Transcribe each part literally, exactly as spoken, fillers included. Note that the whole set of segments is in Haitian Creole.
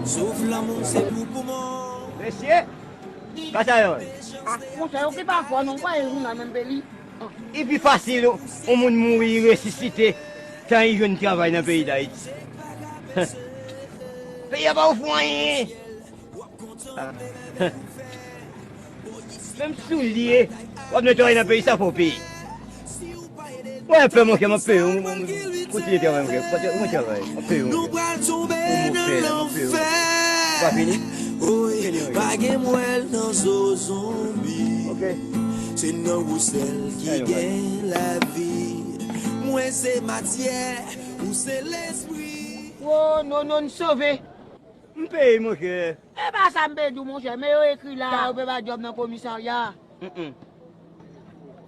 Souf lanmou se pou poumon. Mesye, kasa yo. Ah, monchè, yo ki pa fò non, pa e jounal menm pe li. Li pi fasil yon moun mouri, li resisite, tan li jwenn travay nan peyi Dayiti. Peyi a pa ofri w anyen. Menm soulye, w ap netwaye nan peyi sa, fò w peye. Mwen pè, monchè, m ap peye w. Kontinye travay, monchè. Kontinye, mwen travay. M ap peye w, monchè. Ou move la, m ap peye w. Ou pa fini? Fini, wi. Pa gen mwèl nan zo zonbi. Ok. Se nan ou sèl ki gen lavi. Mwen se matyè, ou se lespri. Wo, non, non, n sove. M peye, monchè. E pa sa m pe di w, monchè, men yo ekri la, yo pe bay djòb nan komisarya. Mm-mm.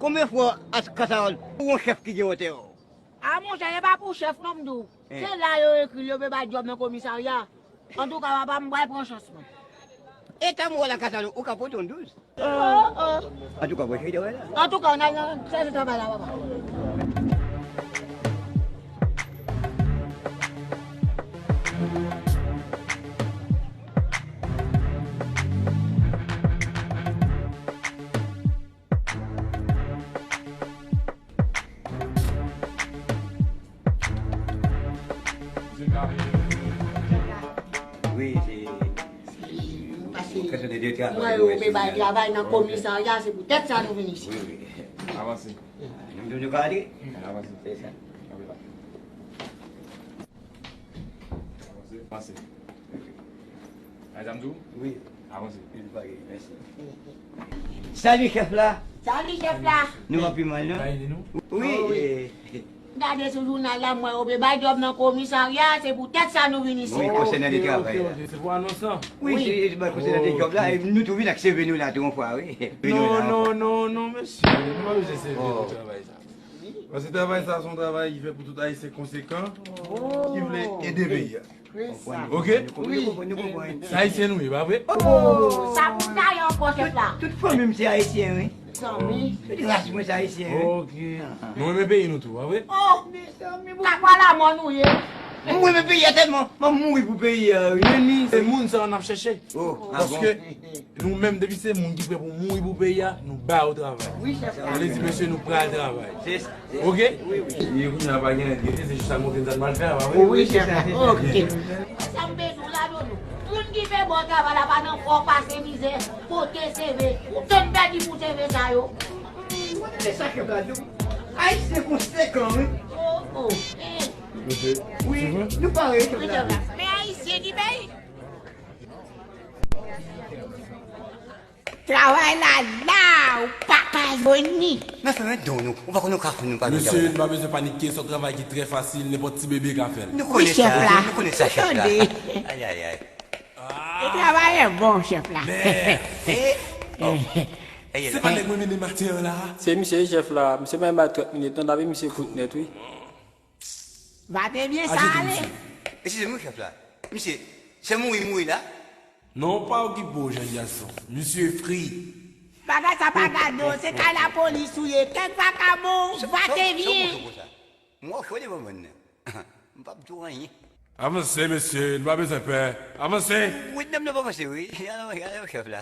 Konbyen fwa a kasa w, pou yon chèf ki gen wotè w? A, monchè, e pa pou chèf non m di w. Eh. Se la yo ekri l, yo pe bay djòb nan komisarya. Antouka, papa, m pral pran chans mwen. E tan m wè la kasa w, ou ka pote yon douz. Antouka, mwen chita wè la. Antouka, n al nan sèvis travay la, papa. Wi, se. Paske mwen yo pe bay travay nan komisarya, se poutèt sa nou vin isit. Wi, wi. Avanse. Nou, nou ka ale? Avanse. Se sa. Avanse. Avanse. Ay, sa m di w? Wi. Avanse. Mèsi. Salut, chèf la. Salut, chèf la. Nou anpi mal, non? Wi, eh. Gade sou jounal la, m wè yo pe bay djòb nan komisarya, se poutèt sa nou vin isit. Wi, konsènan de travay la. Se pou anons lan? Wi, se, se konsènan de djòb la, e nou tou vin ak seve nou la tou yon fwa, wi. Non, non, non, non, mesye, nou pa bezwen seve pou travay sa. Paske travay sa se yon travay ki fèt pou tout Ayisyen konsekan ki vle ede peyi a. Ok? Wi. Se Ayisyen nou ye, pa vre? Oh, sa pou m ta ye ankò, chèf la. Tout fanmi m se Ayisyen, wi. Tout ras mwen se Ayisyen, wi. Ok. Nou renmen peyi nou tou, pa vre? Oh, mezanmi, kakwa lamò nou ye. Mwen renmen peyi a tèlman, m ap mouri pou peyi a, wi. Men ni, se moun sa yo n ap chèche. Oh, ah bon? Paske nou menm, depi se moun ki prè pou mouri pou peyi a, nou ba yo travay. Wi, chèf la. Sa vle di, mesye, nou pral travay. Se sa. Ok? Wi, wi. E kounye a pa gen lèt gete, se jis sa m konprann sa n pral fè a, pa vre? Wi, chèf la. Ok. Sa m bezwen la, Dodo. Moun ki fè bon travay la pa nan fò pase mizè, pote seve. Ou tann pèdi pou seve sa yo. Mwen te sa chèf la di w. Ayisyen konsekan, wi. Oh, oh. Eh. Wi, nou pare, chèf la. Men Ayisyen ki peye. Travay la la, ou pa ka jwenn li. Nan fè men don nou, ou pa konn yon kafou nou pa nan travay la. Mesye, nou pa bezwen panike, se yon travay ki trè fasil, nenpòt ti bebe ka fè l. Nou konnen sa, nou konnen sa, chèf la. Ay, ay, ay. E travay bon, chèf la. Men, e, oh. Se pa nèg mwen mennen maten an la. Se misye, chèf la, misye pa menm bay trant minit, non, n ap misye kout nèt, wi. Va te byen sa ale. Eskize m, wi, chèf la. Misye, se mouri, mouri la? Non, pa okipe w, jèn gason. Misye fri. Bagay sa pa gade w, se kay lapolis ou ye. Kèk vakabon, va te byen. Mwen cho devan mwen nan. M p ap di w anyen. Avanse, mesye, nou pa bezwen pè. Avanse. Wi, non, nou pa avanse, wi. Alò, alò, chèf la.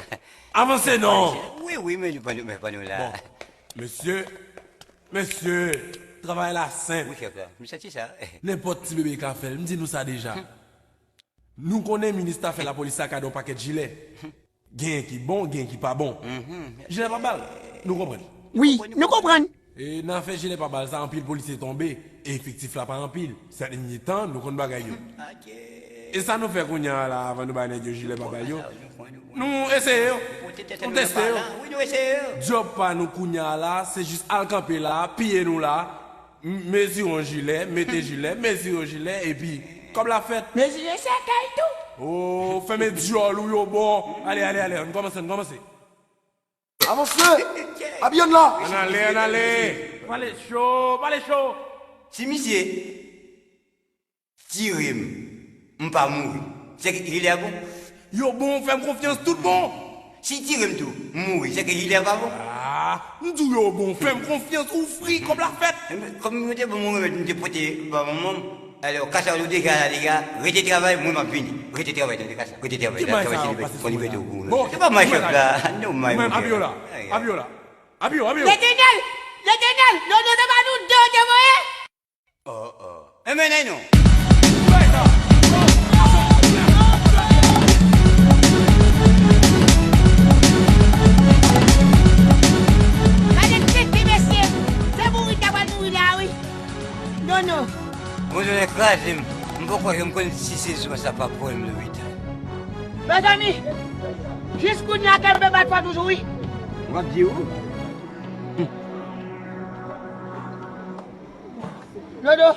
Avanse, non. Wi, wi, men nou pa nou, men pa nou la. Bon, mesye, Mesye, travay la senp. Wi, chèf la. M santi sa. Nenpòt ti bebe ka fè l. M di nou sa deja. Nou konnen minis afè lapolis la ka di yon pakèt jilè. Genyen ki bon, genyen ki pa bon. Jilè pa bal. Nou konprann. Wi, nou konprann. E nan afè jilè pa bal sa, anpil polisye tonbe. E efektif la pa anpil. Sèt dènye tan, nou konn bagay yo. E sa nou fè kounye a la, avan nou bay nèg yo jilè pa bal yo? Nou eseye yo. Nou teste yo. Djòb pa nou kounye a la, se jis al kanpe la, piye nou la, m-, mezire yon jilè, mete jilè, mezire yon jilè, epi kòb la fèt. Mezire sèkèy tou. Oh, fèmen dyòl ou yo bon. Ale, ale, ale, ann kòmanse, ann kòmanse. Avanse! Abiye n la! Ann ale, ann ale! Pale cho, pale cho! Si misye tire m, m pa mouri, sèke jilè a bon? Yo bon, fè m konfyans, tout bon! Si tire m tou, m mouri, sèke jilè a pa bon? Ah, m di w yo bon, fè m konfyans, ou fri, kòb la fèt! Kòm yo te ban m yon remèd, m te pote ba manman m. Alò, Kasa, ou deja la deja, rete travay, mwen m ap vini. Rete travay, tande Kasa, rete travay. Ki may sa yo pase sou mwen la? Bon, se pa may chèf la. Non, may mwen. Abiola, Abiola, Abio, Abio. Letènèl, Letènèl, non, non, se pa nou de yo te voye? Oh, oh. Enben, non. Gade tete mesye, se mouri ta pral mouri la, wi. Non, non. Mwen jwenn kraze m. M poko janm konn si se zwa sa pa pran m nan mitan. Mezanmi, jis kounye a kè m pe bat fò toujou, wi. W ap di ou? Dodo,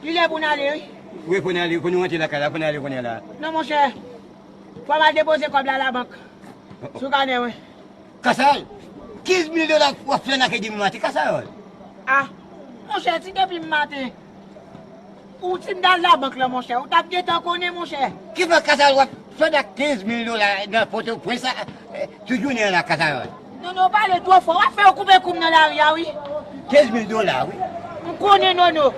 li lè pou n ale, wi. Wi, pou n ale, pou nou rantre lakay la, pou n ale kounye a la. Non, monchè. Fò m al depoze kòb la labank. Sou kanè mwen. Kasayòl, kenz mil dola w ap fè nan kredi m maten, Kasayòl. Ah, monchè, si depi m maten, ou si m t al labank la, monchè, ou t ap gentan konnen, monchè. Ki fè Kasayòl w ap fè nan kenz mil dola nan Pòtoprens la, eh, tout jounen an la, Kasayòl? Non, non, ou pale twò fò, w ap fè yo koupe kou m nan lari a, wi. Kenz mil dola, wi. M konnen, Nono.